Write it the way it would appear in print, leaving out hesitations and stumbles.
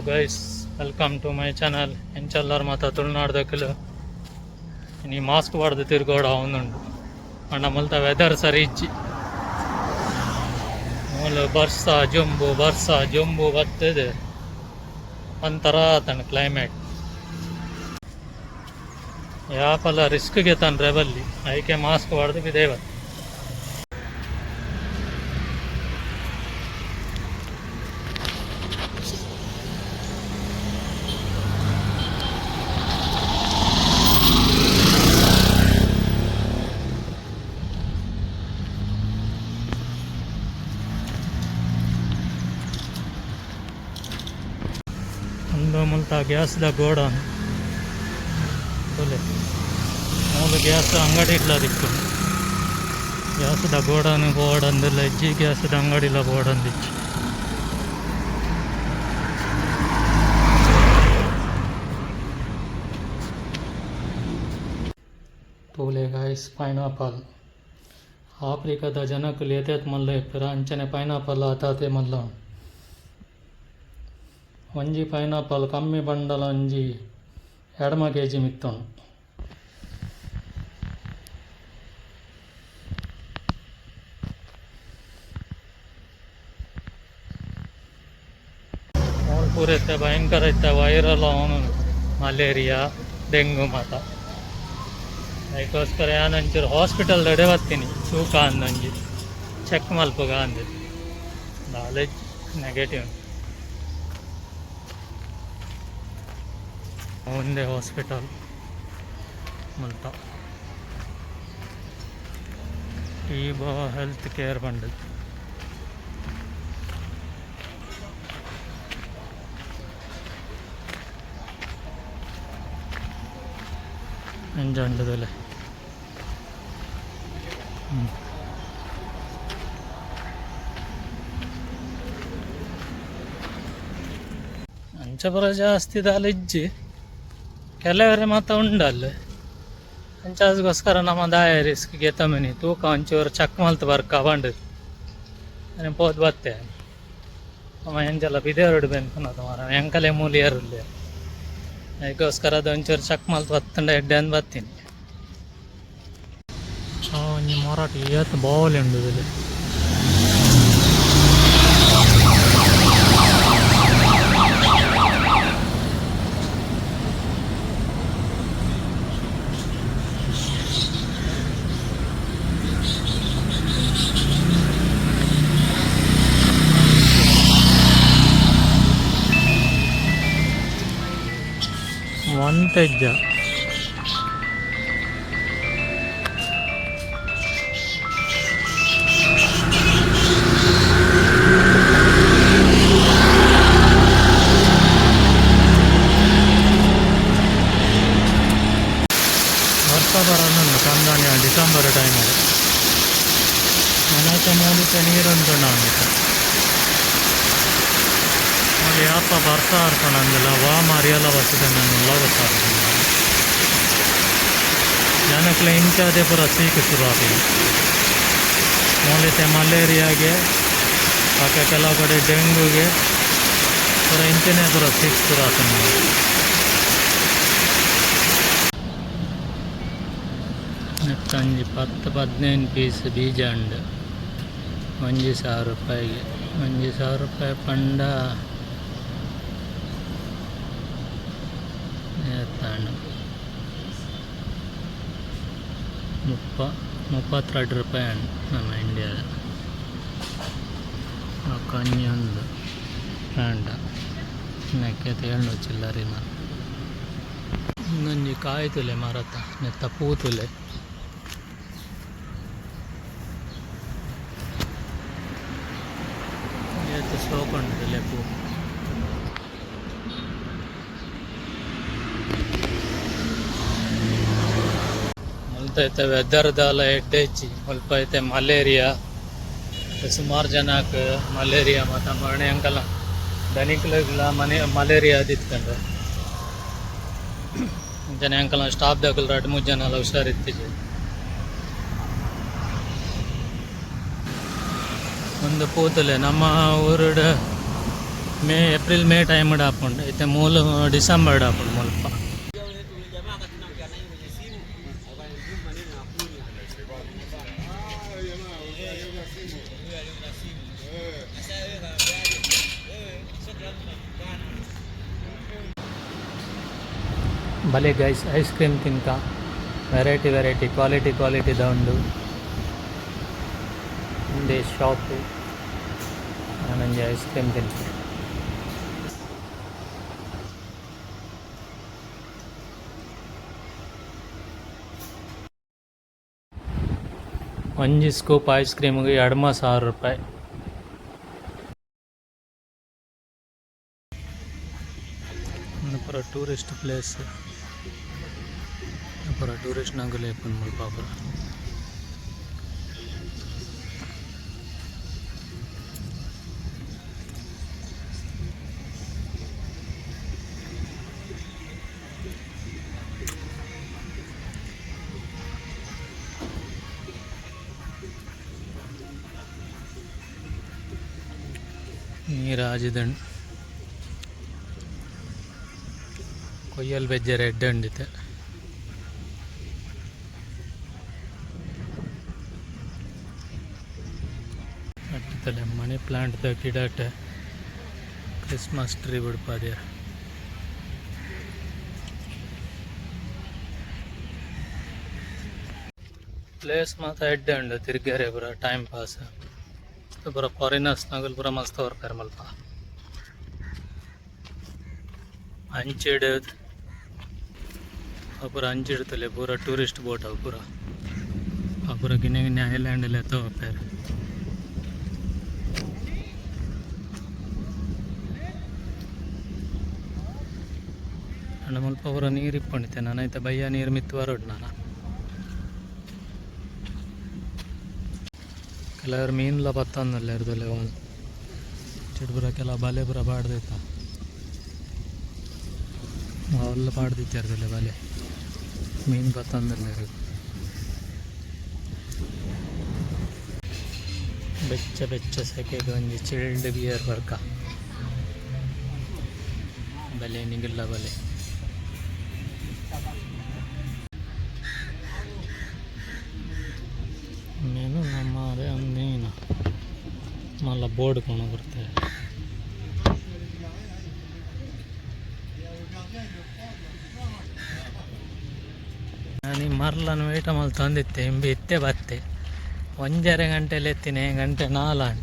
Guys, welcome to my channel. ಎಂಚಲ್ಲಾರ್ ಮಾತ ತುಳುನಾಡ್ದಕುಲು? ಇನಿ mask ಪಾಡ್ದು ತಿರ್ಗೋಡ ಅವನುಂಡು. ಅಂಡ ಮುಲ್ತ ವೆದರ್ ಸರಿ ಇಜ್ಜಿ. ಮೂಲು ಬರ್ಸ ಜೊಂಬು, ಬರ್ಸ ಜೊಂಬು ಬತ್ತದು ಒಂಥರ ಆತಂಡ್ ಕ್ಲೈಮೇಟ್. ಯಾಪಲ ರಿಸ್ಕ್ಗೆ ತಂದ್ರೆ ಬಲ್ಲಿ, ಐಕೆ ಮಾಸ್ಕ್ ಪಾಡ್ದು ಬಿದೇವ. ಉಂದು ಮುಲ್ತ ಗ್ಯಾಸ್ದ ಗೋಡೌನ್ ತೂಲೆ. ಮೂಲು ಗ್ಯಾಸ್ ಅಂಗಡಿ ಇಡ್ಲ ತಿಕ್ಕುಂಡು. ಗ್ಯಾಸ್ದ ಗೋಡೌನ್ ಬೋಡಂದುಲ್ಲ ಇಜ್ಜಿ, ಗ್ಯಾಸ್ದ ಅಂಗಡಿಲ ಬೋಡಂದಿಜ್ಜಿ. ತೂಲೆ ಗಾಯ್ಸ್, ಪೈನಾಪಲ್. ಆಫ್ರಿಕಾದ ಜನಕುಲು ಏತೇತ್ ಮಲ್ಲ ಇಪ್ಪೆರ್, ಅಂಚನೆ ಪೈನಾಪಲ್ ಆತಾತೆ ಮಲ್ಲ. ಒಂಜಿ ಪೈನಾಪಲ್ ಕಮ್ಮಿ ಬಂಡಲ ಒಂಜಿ ಎಡ್ಮ ಕೆಜಿ ಮಿತ್ತುಂಡು. ಮೂಲು ಪೂರ ಇತ್ತೆ ಭಯಂಕರ ಇತ್ತೆ ವೈರಲ್ ಆವೊಂದುಂಡು, ಮಲೇರಿಯಾ, ಡೆಂಗು ಮಾತ. ಐಕೋಸ್ಕರ ಯಾನ್ ಒಂಚೂರು ಹಾಸ್ಪಿಟಲ್ ದಡೆ ಬತ್ತೀನಿ, ತೂಕ ಅಂದೊಂಜಿ ಚೆಕ್ ಮಲ್ಪುಗ ಅಂದ್. Knowledge negative. ಒಂದೇ ಹಾಸ್ಪಿಟಲ್ ಮುಲ್ತ, ಟೀಬಾ ಹೆಲ್ತ್ ಕೇರ್ ಪಂಡುದು. ಅಂಚ ಉಂಡು ತೂಲೆ. ಅಂಚ ಪೂರ ಜಾಸ್ತಿ ದಾಲ ಇಜ್ಜಿ, ಕೆಲವರೆ ಮಾತ ಉಂಡಲ್ಲ. ಅಂಚಾದ್ಗೋಸ್ಕರ ನಮ ದಾಯ ರಿಸ್ಕ್ ಗೆತೊಮಿನಿ, ತೂಕ ಒಂಚೂರು ಚೆಕ್ ಮಲ್ತ್ ಬರ್ಕ ಪಂಡುದು ಪೋದು ಬತ್ತೆ. ಅಮ್ಮ ಎಂಚಲ ಪಿದೆರಡು ಬೆನ್ಪುನತ ಮಾರ, ಎಂಕಲೆ ಮೂಲು ಏರುಲ್ಲೆರ್. ಐಕೋಸ್ಕರ ಅದು ಒಂಚೂರು ಚೆಕ್ ಮಲ್ತ್ ಬತ್ತುಂಡ ಎಡ್ಡೆ ಅಂದ್ ಬತ್ತೀನಿ. ಒಂಜಿ ಮೊರಾಟ್ ಏತ್ ಬಾವಲಿ ಉಂಡು ತೂಲೆ. ಒಂತೆಜ್ಜ. ವರ್ಷ ಬರೋದುಂಡು ಕಂದಾನಿ ಡಿಸೆಂಬರ್ ಟೈಮಲ್ಲಿ. ಮನತ ಮೂಲಿತ ನೀರುಂಟು ಅಂದಿತ್ತ. ಅಲ್ಲಿ ಯಾಪ ಬರ್ಸ ಆರ್ಪಣಂದಿಲ್ಲ, ವಾ ಮಾರಿಯಲ್ಲ ಬರ್ತದೆ ನನ್ನೆಲ್ಲ ಗೊತ್ತಾಗ್ತದೆ. ಜನಕ್ಲೆ ಇಂಚಾದೆ ಪೂರ ಸೀಕ್ ಶುರು ಆಪಿನಿ. ಮೂಲಿತೆ ಮಲೇರಿಯಾಗೆ, ಬೊಕ ಕೆಲವು ಕಡೆ ಡೆಂಗೂಗೆ ಪೂರ ಇಂಚನೆ ಪೂರ ಸೀಕ್ ಶುರು ಆತುಂಡು. ನೆತ್ತ ಒಂಜಿ 10 15 ಪೀಸ್ ಬೀಜ ಉಂಡು, 1000 ರೂಪಾಯಿಗೆ. 1000 ರೂಪಾಯಿ ಪಂಡ ಏತಾಂಡ್? 30 32 ರೂಪಾಯಿ ಉಂಡು ನಮ್ಮ ಇಂಡಿಯಾದ. ಬೊಕ ಒಂಜಿ ಉಂದು ಪ್ಲಾಂಟ್, ನೆಕ್ಕ್ ಏತ್ ಏಳ್ನೂರು ಚಿಲ್ಲರೆ ಮರ. ಉಂದೊಂಜಿ ಕಾಯಿ ತೂಲೆ, ಮರತ ನೆತ್ತ ಪೂ ತೂಲೆ. ಏತ್ ಶೋಕು ಉಂಡು ತೂಲೆ ಪೂ. ಮುಲ್ಪ ಇತ್ತೆ ವೆದರ್ ದಾಲ ಎಡ್ಡೆ ಇಜ್ಜಿ. ಮುಲ್ಪ ಇತ್ತೆ ಮಲೇರಿಯಾ, ಸುಮಾರು ಜನಕ್ ಮಲೇರಿಯಾ ಮಾತ. ಮರಣೆ ಅಂಕಲ ದನಿಕ್ಲೆಗ್ಲ ಮನೆ ಮಲೇರಿಯಾ ಆದಿತ್ತ್ಂಡ್. ಅಂಚನೆ ಅಂಕಲ್ನ ಸ್ಟಾಫ್ ದಕುಲು ರಡ್ಡ್ ಮೂಜಿ ಜನಲ ಹುಷಾರ್ ಇತ್ತಿಜೆರ್. ಉಂದು ಪೂ ತೂಲೆ. ನಮ್ಮ ಊರುಡು ಮೇ ಏಪ್ರಿಲ್ ಮೇ ಟೈಮ್ ಆಪುಂಡು. ಇತ್ತೆ ಮೂಲು ಡಿಸೆಂಬರ್ ಆಪುಂಡು ಮುಲ್ಪ. ಬಲೆ ಗೈಸ್, ಐಸ್ ಕ್ರೀಮ್ ತಿನ್ಕ. ವೆರೈಟಿ ವೆರೈಟಿ, ಕ್ವಾಲಿಟಿ ಕ್ವಾಲಿಟಿದ ಉಂಡು. ಉಂದೇ ಶಾಪು. ಯಾನೊಂಜಿ ಐಸ್ ಕ್ರೀಮ್ ತಿನ್ಪೆ. ಒಂಜಿ ಸ್ಕೂಪ್ ಐಸ್ ಕ್ರೀಮ್ಗೆ 2.5 ಸಾವಿರ ರೂಪಾಯಿ. ಉಂದು ಪೂರ ಟೂರಿಸ್ಟ್ ಪ್ಲೇಸ್. ಪೂರ ಟೂರಿಸ್ಟ್ ನಗುಲು ಇಪ್ಪುನು ಮುಲ್ಪ ಪೂರ. ನೀರು ಆಜಿದ್ಂಡ್. ಕೊಯ್ಯಲ್ ಬೆಜ್ಜೆರೆ ಎಡ್ಡೆ ಉಂಡಿತ್ತೆ. ಅಟ್ಟತಲೆ ಮನಿ ಪ್ಲಾಂಟ್ ದ ಗಿಡಟ್ ಕ್ರಿಸ್ಮಸ್ ಟ್ರೀ ಬುಡ್ಪಾದೆರ್. ಪ್ಲೇಸ್ ಮಾತ ಎಡ್ಡೆ ಉಂಡು ತಿರ್ಗ್ಯರೆ ಪೂರ, ಟೈಮ್ ಪಾಸ್ ಪೂರ. ಫಾರಿನರ್ಸ್ ನಗುಲು ಪೂರ ಮಸ್ತ್ ಬರ್ಪೆರ್ ಮುಲ್ಪ. ಅಂಚಿಡ್ ಅವು ಪೂರ, ಅಂಚಿಡ್ ತೂಲೆ, ಪೂರ ಟೂರಿಸ್ಟ್ ಬೋಟ್ ಅವು ಪೂರ. ಅವು ಪೂರ ಕಿನ್ಯ ಕಿನ್ಯ ಐಲ್ಯಾಂಡ್ ಲೆಕ್ಕ ಬರ್ಪೆರ್. ಅಂಡ ಮುಲ್ಪ ಪೂರ ನೀರು ಇಪ್ಪುಂಡು ಇತ್ತೆ. ನನ ಇತ್ತೆ ಬಯ್ಯ ನೀರು ಮಿತ್ತ್ ಬರೊಡು ನನ. ಕೆಲವರು ಮೀನ್ಲ ಪತ್ತೊಂದುಲ್ಲೆರ್ ತೂಲೆ ಓಲು. ಅಂಚಿಡ್ ಪೂರ ಕೆಲ ಬಲೆ ಪೂರ ಪಾಡ್ದಿತ್ತ. ಅವುಲ್ಲ ಪಾಡ್ದಿತ್ತೆರ್ ತೂಲೆ ಬಲೆ. ಮೀನ್ ಪತ್ತೊಂದುಲ್ಲೆರ್. ಬೆಚ್ಚ ಬೆಚ್ಚ ಸೆಕೆಗ್ ಒಂಜಿ ಚಿಲ್ಡ್ ಬಿಯರ್ ಪರ್ಕ. ಬಲೆ, ನಿಗುಲ್ಲ ಬಲೆ. ಮೀನು ನಮ್ಮ ಮೀನು ಮಲ್ಲ ಬೋರ್ಡ್ ಕೊಣ ಕೊರ್ತೆ. ನಾನು ಮರ್ಲನ್ ವೇಟ ಮಲ್ತೊಂದಿತ್ತೆ. ಇಂಬೆ ಇತ್ತೆ ಬತ್ತೆ. 1.5 ಗಂಟೆ ಎತ್ತಿನೆ, ಗಂಟೆ 4 ಆಂಡ್.